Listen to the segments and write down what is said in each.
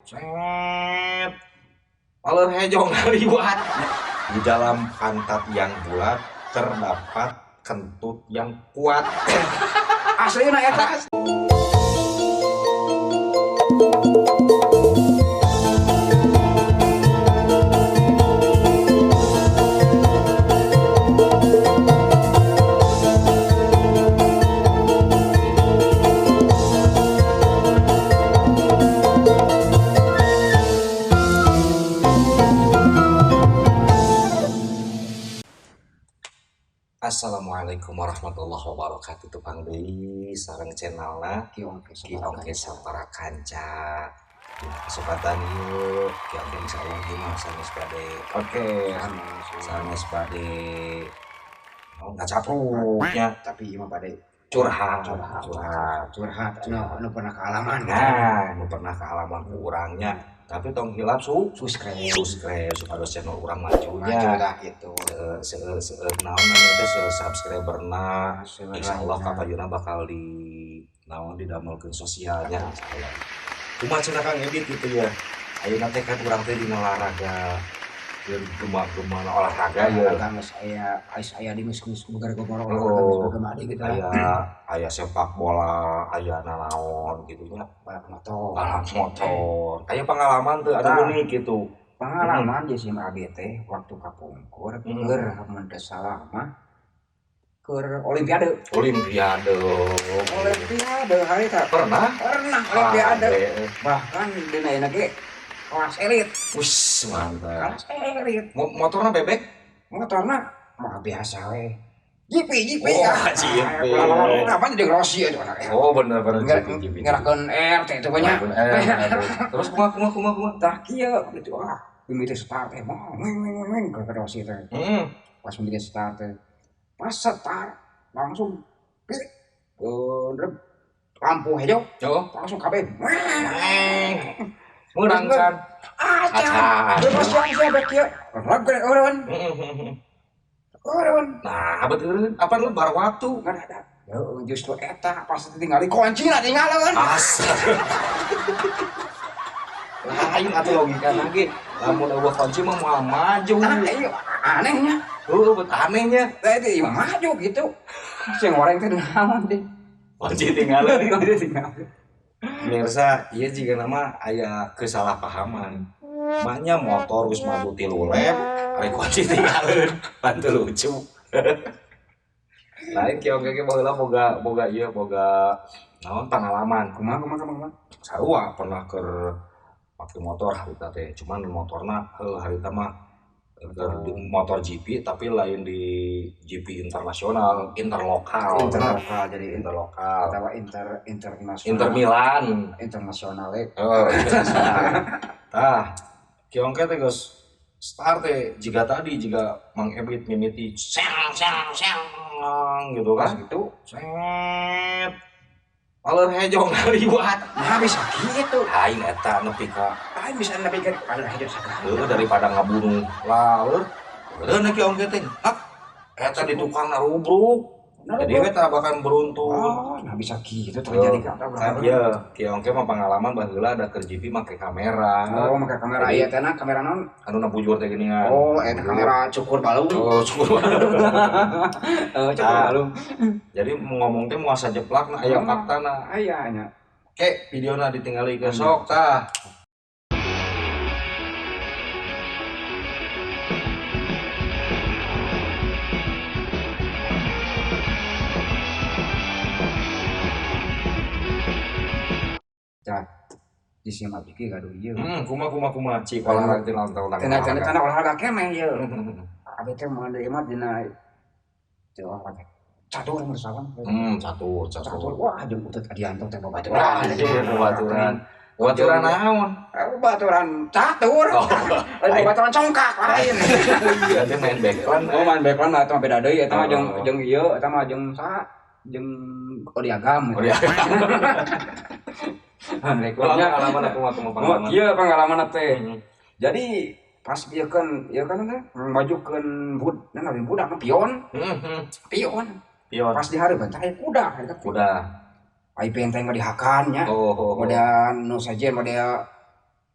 Set. Aleur hejo ngaliwat. Di dalam pantat yang bulat terdapat kentut yang kuat. Aslina eta. Assalamualaikum warahmatullahi wabarakatuh. Tepang deui sareng channelna Ki Ongke Ki Ongke Sapara Kanca. Kesempatan ieu Ki Ongke insyaallah ieu mah sanes bade podcast, sanes bade oh ngacapruk nya, tapi ieu mah bade curhat, curhat, curhat. Curhat anu anu pernah kaalaman gitu. Nah, nu pernah kaalaman ku urangnya. Tapi tong hilap su Subscribe. Subscribe supaya channel urang maju maju nya. lah gitu. Seueur seueur naon namanya teh, seueur subscriberna. Seueur Insyaallah lainna. Kapayuna bakal di naon, didamelkeun sosialnya insyaallah. Kumaha cenah Kang Ebit gitu ya. Ayeuna teh kan urang teh dina olahraga, keur gema-gema olahraga ya. Olahraga geus aya, ais aya di geus geus gara-gara olahraga geus Oh, bergema deui gitu lah. Aya aya sepak bola, aya nanaon gitu nya. Balap motor. Balap motor. Aya pengalaman teu anu Tah. unik gitu. Pengalaman di sim abi teh waktu kapungkur keur mun teu salah mah keur olimpiade. Olimpiade. Olimpiade harita. Pernah? Pernah olimpiade. Ade. Bahkan dina ayeuna ge kelas elit. Wis, mantap. Kelas elit. Motorna bebek? Motorna mah biasa we. GP GP Oh, ah. GP. Apa jadi Rossi itu anak. Oh, bener bener GP GP. Ngerakeun RT itu banyak. Ngerakeun R, aduh. Terus kumaha kumaha kumaha kumaha? Tah kieu gitu ah. Mimiti start teh mah wing wing wing wing ke Rossi teh. Pas mimiti start teh. Pas start langsung pik lampu hijau langsung kabeh. Menang kan? Acan. Acan. Terus yang siapa kieu? Reg eureun. Eureun. Nah, betul. Apa lu bar waktu? Nggak ada. Heeh, justru eta pas tinggali kuncina tinggalin. Astaga. Lain atuh logika lagi. Lamun eueuh kunci mah moal maju. Nah, iya anehnya. Heueuh, bet anehnya. Teh itu mah maju gitu. Sing goreng teh naon deh. Kunci tinggalin. Kunci tinggalin. Pemirsa, ieu jiga nama aya kesalahpahaman. Mahnya motor geus maju 3 lap, ari kunci tinggalin. Bantu lucu. Lain kieu oge ge baheula boga boga ieu boga naon pengalaman. Kumaha kumaha kumaha. Sarua pernah keur pake motor harita teh, cuman motorna heuh harita mah keur di motor GP tapi lain di GP internasional, interlokal. Interlokal jadi Interlokal. atau inter internasional. Inter Milan. Internasional eh. Oh, internasional. Tah, kieu engke teh geus start teh jiga tadi jiga Mang Ebit mimiti seng seng seng gitu Pas kan. gitu Set. Aleur hejo ngaliwat. nah bisa gitu. Aing eta nepi ka Aing bisa nepi ka aleur hejo sagala. heueuh daripada ngabunuh laeur. Heueuh na kieu ongke teh. Hak eta di tukang narubruk. Jadi we tah bahkan beruntung. Oh, nah bisa gitu terjadi ka Kan ieu kieu ongke mah pengalaman baheula ada keur GP make kamera. Oh, make kamera Jadi- ieu teh na kamera naon? Anu na bujur teh geuningan. Oh, eta kamera cukur balung. Oh, cukur. Oh, cukur Ah. balung. Jadi ngomong teh moal sajeplak na aya Hmm. faktana. Aya nya. Ke videona ditinggali ke sok tah. Tah. Di sini mah pikir gaduh ieu. Kumaha kumaha kumaha cik olahraga teh naon tentang Cenah cenah cenah olahraga keneh ieu. Abi teh mun deui mah dina teu olahraga. Catur mun salah. Catur, Catur catur. wah jeung Utut Adianto teh babaturan. Wah, anjir, babaturan. Babaturan naon? Babaturan catur. Oh, Lain babaturan congkak lain. iya teh main backland. Oh, main backland mah eta mah beda deui eta mah jeung Oh. jeung ieu eta mah jeung saha? Jeung Odiagam. Oh, iya. Main backlandnya Pengalaman aku mah kumaha Oh, pengalaman. iya pengalaman teh. Jadi pas ieu kan ieu kan teh majukeun bud, nah lain budak mah pion, pion. Pion. Pas di hareupeun teh aya kuda, harita teh. Kuda. Ai penteng mah dihakan nya. Oh, oh, oh. Modal nu sajen model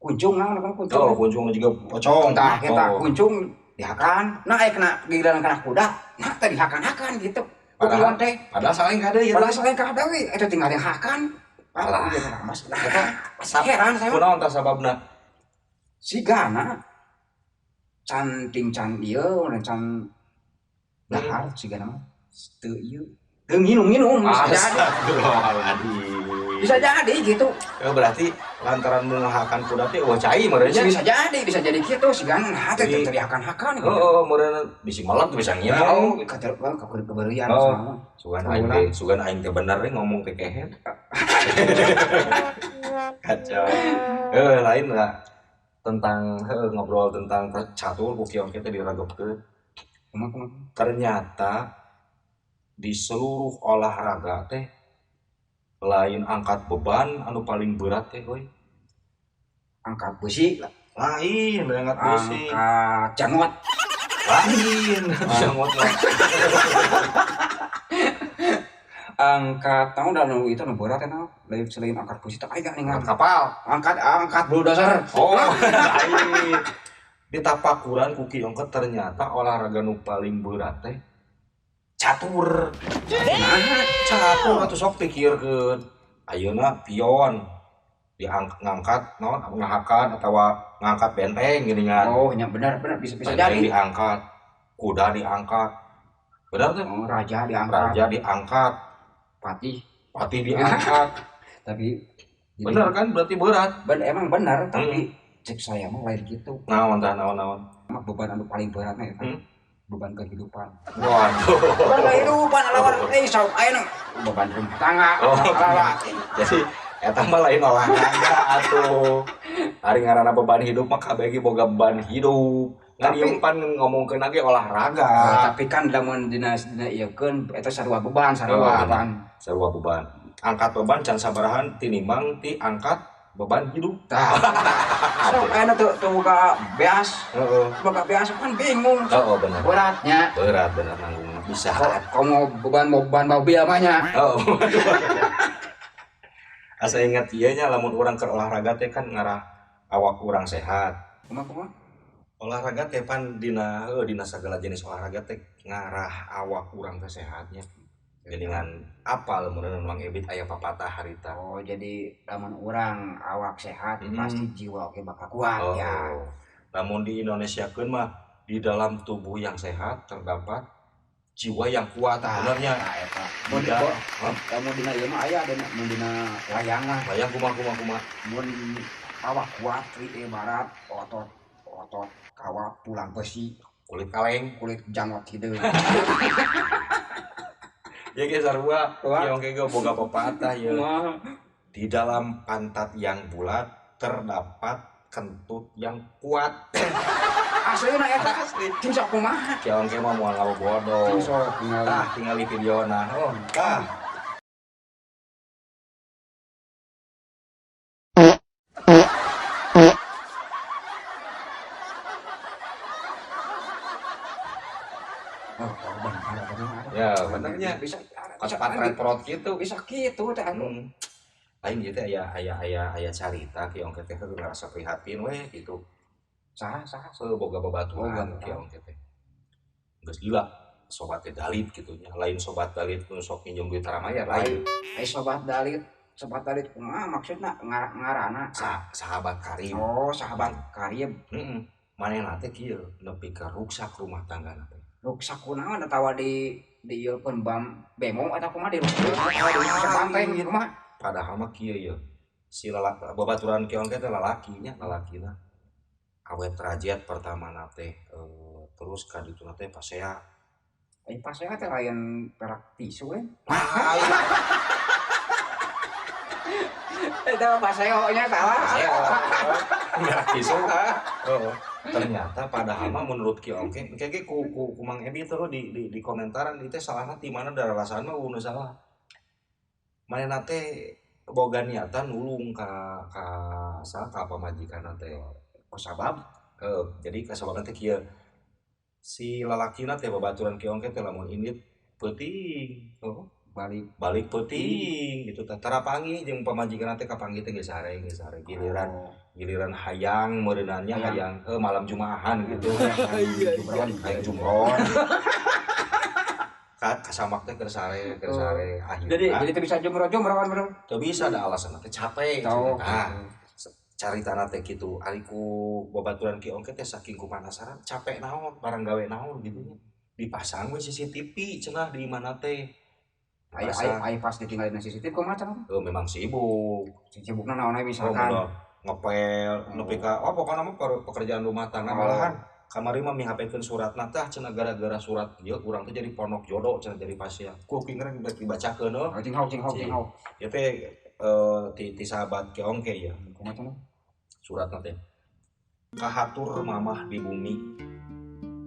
Kuncung naon kan kuncung. Oh, kuncung juga pocong. Tah eta kuncung dihakan. Nah aya kena giliran kena kuda, nah teh dihakan-hakan gitu. Padahal teh padahal saling kade ya. Padahal saling kade we eta tinggal dihakan. Alah, mas. Eta heran saya. Kunaon tah sababna? Sigana can ting can ieu can dahar sigana mah teu ieu. Teu nginum-nginum bisa jadi. Bisa jadi gitu. Ya, berarti lantaran mengahakan kuda teh eueuh cai meureun nya. Bisa jadi gitu sigana nah teh teu dihakan-hakan gitu. Heeh, meureun bisi melek bisa nginum. Oh, kakeurian sama. Sugan aing teh bener we ngomong teh kehed. Kacau. Lain lah tentang ngobrol tentang catur ku kieu teh diragebkeun. Ternyata di seluruh olahraga teh lain angkat beban anu paling berat teh euy. Angkat besi lain, angkat besi. Angkat jangot. Lain, jangot. Angkat tahu dah nu itu nu berat eta lain selain angkat besi teh aya nih kapal. Angkat bulldozer. Oh, lain. Di tapakuran ku Ki Ongket ternyata olahraga nu paling berat teh catur. Nah, catur atuh sok pikirkeun. Ayeuna pion diangkat ngangkat naon ngahakan atawa ngangkat benteng geuningan. Oh, nya benar bisa jadi. Diangkat, kuda diangkat. Benar teh? Oh, raja diangkat. Raja diangkat, patih diangkat. Tapi benar kan berarti berat. Emang benar, tapi cek saya mah lain gitu. Naon tah naon-naon. Beban anu paling beratnya ya kan. Beban kehidupan. Waduh. Beban kehidupan lawan sok aya beban rumah tangga. Oh, jadi eta mah lain olahraga atuh. Ari ngaranna beban hidup mah kabeh ge boga beban hidup. Ngan ieu pan ngomongkeun ge olahraga. Tapi kan lamun dina ieukeun eta sarua beban, sarua beban. Sarua beban. Angkat beban can sabarahan tinimbang ti angkat beban hidup. Tah. Sok aya teu boga beas. Heeh. Boga beas kan bingung. Heeh, bener. Beratnya. Berat bener nanggung bisa. Komo beban mobil mah nya. Heeh. Asa ingat ieu nya lamun urang keur olahraga teh kan ngarah awak urang sehat. Kumaha? Olahraga teh pan dina sagala jenis olahraga teh ngarah awak urang teh sehatnya. Geningan apal meureun Mang Ebit aya papatah harita. Oh, jadi lamun urang awak sehat pasti jiwa oge bakal kuat ya. Lamun di Indonesiakeun mah di dalam tubuh yang sehat terdapat jiwa yang kuat. Benernya. Eta. Mun lamun dina ieu mah aya mun dina wayang mah. Wayang kumaha. Mun awak kuat ibarat otot kawat tulang besi, kulit kaleng, kulit jangot hideung. Ya ge sarua, yang ge boga pepatah ya. Di dalam pantat yang bulat terdapat kentut yang kuat. Aslina eta asli. Cing sok kumaha? Kieu ge mah moal ngabodoh. Cing sok ningali. Tah tingali videona. Oh, tah. Ya, benernya bisa patret perot gitu. Bisa gitu teh anu. Lain gitu aya carita ki ongke teh ngerasa prihatin weh gitu. Saha boga babaturan ki ongke teh. Geus gila sobat teh dalit gitu nya. Lain sobat dalit nu sok nginjem duit tara mayar lain. Ai sobat dalit kumaha maksudna ngarana sahabat karib. Oh, sahabat karib. Heeh. Manehna teh kieu nepi ka ruksak rumah tanggana teh. Ruksak kunaon atawa di ieukeun bam bemo atau kumaha di ruksak banteng gitu mah. Padahal mah kieu ye. Si lalaki babaturan kieu teh lalaki nya, lalakina. Awet rajet pertamana teh terus ka dituna teh pasea. Ai pasea teh lain perak tisu we. Eta paseo nya salah. Paseo. Perak tisu. Heeh. Ternyata padahal mah menurut Ki Ongke, engke ku Mang Ebi terus di komentaran ieu teh salahna ti mana da rasaan mah nu salah. Manehna teh boga niatan nulung ka saha ka pamajikanna teh. Ku sabab? Jadi kasababna teh kieu. Si lalakina teh babaturan Ki Ongke teh lamun indit peuting, oh, balik peuting gitu teh tara panggih jeung pamajikanna teh kapanggih teh geus sare giliran. Giliran hayang meureunannya. Hayang. Hayang malam jumaahan gitu. Iya. Hayang jumron. Ka kasamak teh keur sare, keur sare akhirna. Jadi teu bisa jumroh jumroh kan, bro. Teu bisa, ada alasan teh capek. Tahu. Nah, caritana teh kitu, ari ku babaturan Ki Ongke teh saking ku penasaran capek naon, barang gawe naon gitu nya. Dipasang we CCTV cenah di mana teh. Aya Dipasang. aya pas ditinggalin CCTV kumaha cenah? Oh, memang sibuk. Sibukna naon we Oh, misalkan? udah ngepel, nepi ka oh pokoknya mah pekerjaan rumah tangga. Oh. Malahan kamari mah mihapekeun suratna tah cenah, gara-gara surat ieu urang teh jadi pondok jodoh cenah, jadi pasien. Ku kingreng rek dibacakeun oh. Oh, cing hau cing hau cing hau. Ieu teh ti ti sahabat Ki Ongke ya. Kumaha cenah? Suratna teh. Kahatur mamah di bumi.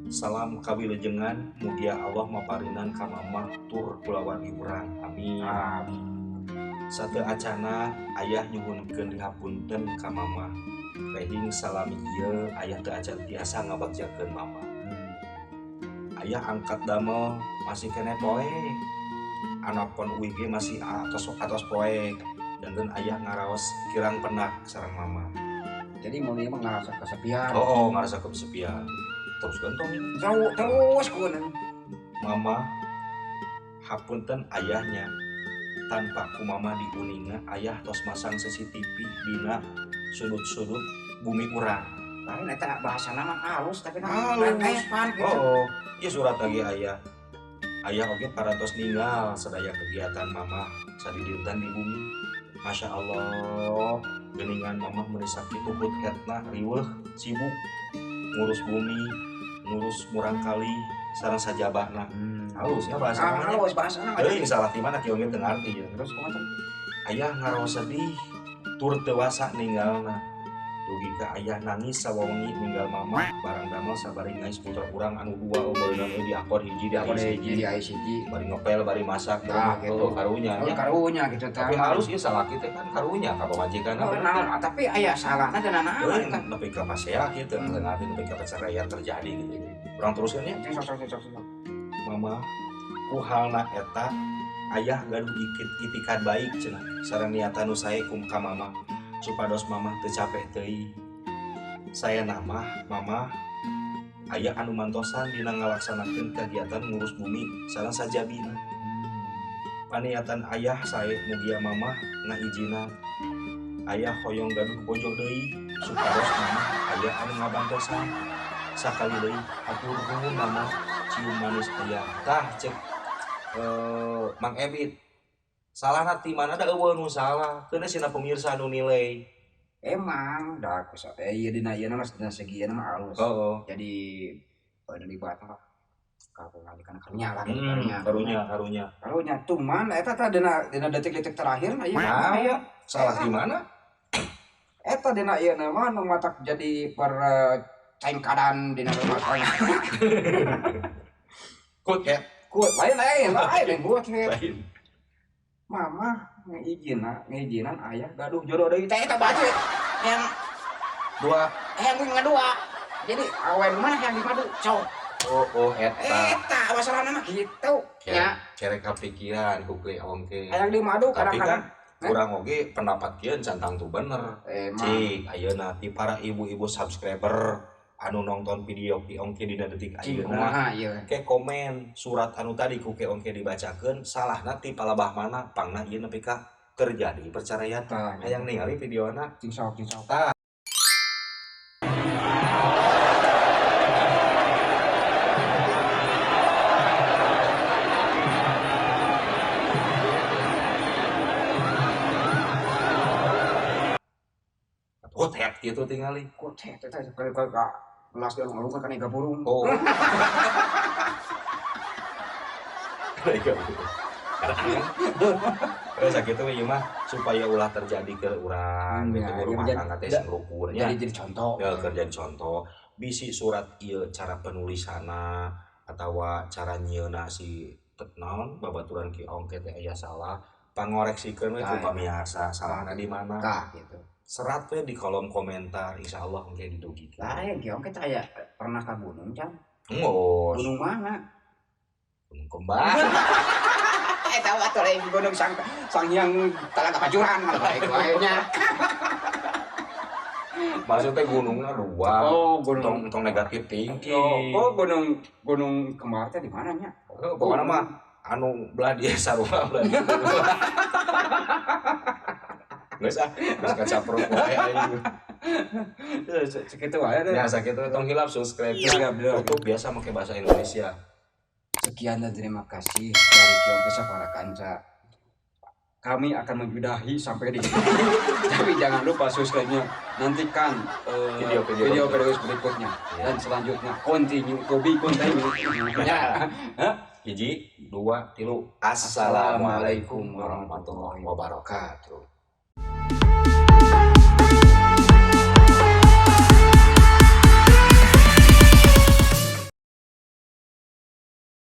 Salam kawilujengan, mugia Allah maparinan ka mamah tur kulawargi urang. Amin. Amin. Sate acana ayah nyuhunkeun dihapunten ka mamah. Rehing salami ieu ayah teu acan tiasa ngabagjakeun mamah. Ayah angkat damel masih keneh poe. Anak pon uih ge masih atos atos poe. Janten ayah ngaraos kirang penak sareng mama. Jadi mau ieu mah ngarasa kesepian. Oh, ngarasa kesepian. Terus gantong. Terus terus kunaon? Mama, hapunten ayahnya, tanpa ku mama diuninga ayah tos masang CCTV dina sudut-sudut bumi urang. Lain eta bahasana mah halus tapi nah Halus. epan gitu. Oh, iya surat lagi ayah. Ayah oge parantos ninggal sadaya kegiatan mama sadidinten di bumi. Masya Allah, geningan mama meuni sakitu hetna riweuh sibuk ngurus bumi, ngurus murangkali sareng sajabana. Halus ya bahasa Ah, namanya. halus bahasana mah. Teuing salah di mana kieu teu ngarti ya. Terus kumaha cenah? Ayah ngaraos sedih tur teu wasa ninggalna. Dugi ka ayah nangis sawengi ninggal mama barang damel sabari ngais putra urang anu dua, oh baru di akor hiji di Aku ais di hiji, di ICG. Bari ngepel bari masak. Nah, gitu. Oh, karunya Oh, nya. karunya gitu tah. Tapi halus ieu salaki teh kan karunya ka pamajikan. Oh, naon, ah, tapi aya salahna dan naon Euy, eta. nepi ka pasea gitu, teu ngarti nepi ka perceraian terjadi gitu. Urang teruskeun nya. Sok sok sok sok. Mama, ku halna eta ayah gaduh ikit itikad baik cenah sareng niatan nu sae kum ka mama supados mama teu capek teuing. Saya nama mama aya anu mantosan dina ngalaksanakeun kegiatan ngurus bumi sareng sajabina. Paniatan ayah sae, mugia mama ngaijinan. Ayah hoyong gaduh bojo deui supados mama aya anu ngabantosan. Sakali deui hatur nuhun mama, cium manis ayah. Tah, cek Mang Ebit, salah ti mana? Da euweuh nu salah, keun sina pemirsa nu nilai. Emang da ku ieu dina ieu mah dina segi ieu mah halus. Oh. Jadi libat lah. Kan karunya lah gitu, karunya karunya karunya. Karunya cuman eta teh dina dina detik-detik terakhir nah ieu. Nah, Aya salah di mana? Eta dina ieu mah nu matak jadi per cengkadan dina rumah tangga. Kut ya. Kut lain lain lain buat Lain. Mama ngeijinan ngeijinan ayah gaduh jodoh deui teh, eta baca yang Dua. Yang ngadua, jadi awen mana yang dimadu cok. Oh, eta. Eta masalahna mah gitu ya. Kerek kepikiran ku Ki Ongke. Hayang dimadu. Tapi kan kadang-kadang kurang oge pendapat kieu can tangtu bener. Emang. Cik ayeuna ti para ibu-ibu subscriber anu nonton video Ki Ongke dina detik Cing ayeuna, kumaha ieu? Ke komen surat anu tadi ku Ki Ongke dibacakeun, salahna ti palebah mana pangna ieu nepi ka terjadi perceraian? Tah. Hayang ningali videona. Cing sok cing sok. Tah. Oh, tet gitu tingali. Kok teh teh teh kali kali ka gelas di alung-alung kan iga burung. Oh. Terus sakitu ieu mah supaya ulah terjadi ke urang Hmm, gitu, ya, rumah jadi- tangga teh sing rukun nya. Jadi contoh. Ya, keur jadi contoh bisi surat ieu cara penulisanna atau cara nyieuna si naon babaturan Ki Ongke teh aya salah, pangoreksikeun we ku Tah, pamiarsa salahna di mana. Tah gitu. Serat we di kolom komentar, insyaallah engke didugikeun. Lain Ki Ongke teh aya pernah ka gunung can? Ngos. Gunung mana? Gunung kembar. Eta atuh lain gunung sang sang yang talaga pajuran mah bae wae nya. Maksudnya gunungnya dua. Oh, gunung. Tong tong negatif thinking. Oh, gunung gunung kembar teh di mana nya? Oh, pokoknya mah anu belah dia sarua belah dia. Geus ah, geus kacapruk wae aing. Segitu wae deh. Ya sakitu, tong hilap subscribe. Iya, bener. Tutup biasa make bahasa Indonesia. Sekian dan terima kasih dari Kiongke Sapara Kanca. Kami akan menyudahi sampai di sini. Tapi jangan lupa subscribe-nya. Nantikan Video-video video-video berikutnya Iya. dan selanjutnya continue to be continue. Ya. Hiji, dua, tilu. Assalamualaikum warahmatullahi wabarakatuh.